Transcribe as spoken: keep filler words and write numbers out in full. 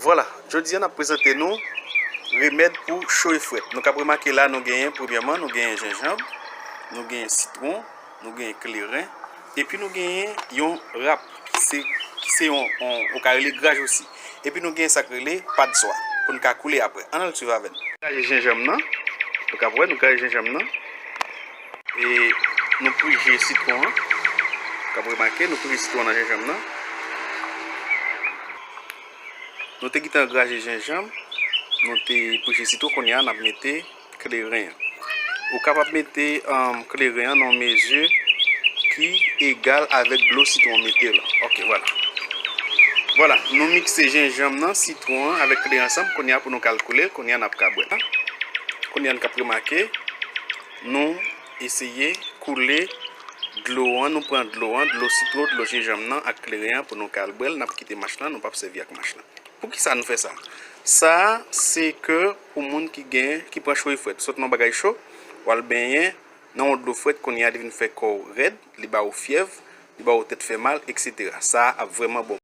Vwala, jodi a n ap prezante nou remèd pou cho e frèt. Nou kab remake la, nou genyen, premyèman, nou genyen jenjanm, nou genyen sitwon, nou genyen kleren, epi nou genyen yon rap ki se, ki se yon, yon, ou ka rele graje osi. Epi nou genyen sa k rele padnswa pou n ka koule apre. Ann al swiv avè n. Graje jenjanm nan, nou kab wè, nou graje jenjanm nan. E nou prije sitwon an. Kab remake, nou prije sitwon nan jenjanm nan. Nou te gentan graje jenjanm, nou te prije sitwon, kounye a n ap mete kleren an. Ou kapab mete um, kleren an nan yon mezi ki egal avèk dlo sitwon mete la. Ok, vwala. Vwala, nou mikse jenjanm nan, sitwon an avèk kleren ansanm, kounye a pou nou kalkile, kounye a n ap ka bwè. Kounye a n kab remake, nou eseye koule dlo an, nou pran dlo an, dlo sitwon, dlo jenjanm nan ak kleren an pou nou kal bwè l, n ap kite mach lan, nou p ap sèvi ak mach lan. Poukisa nou fè sa? Sa a, se ke pou moun ki gen, ki pran cho e frèt. Sot nan yon bagay cho, w al benyen nan yon dlo frèt, kounye a li vin fè kò w rèd, li ba ou fyèv, li ba ou tèt fè mal, etsetera. Sa a ap vrèman bon.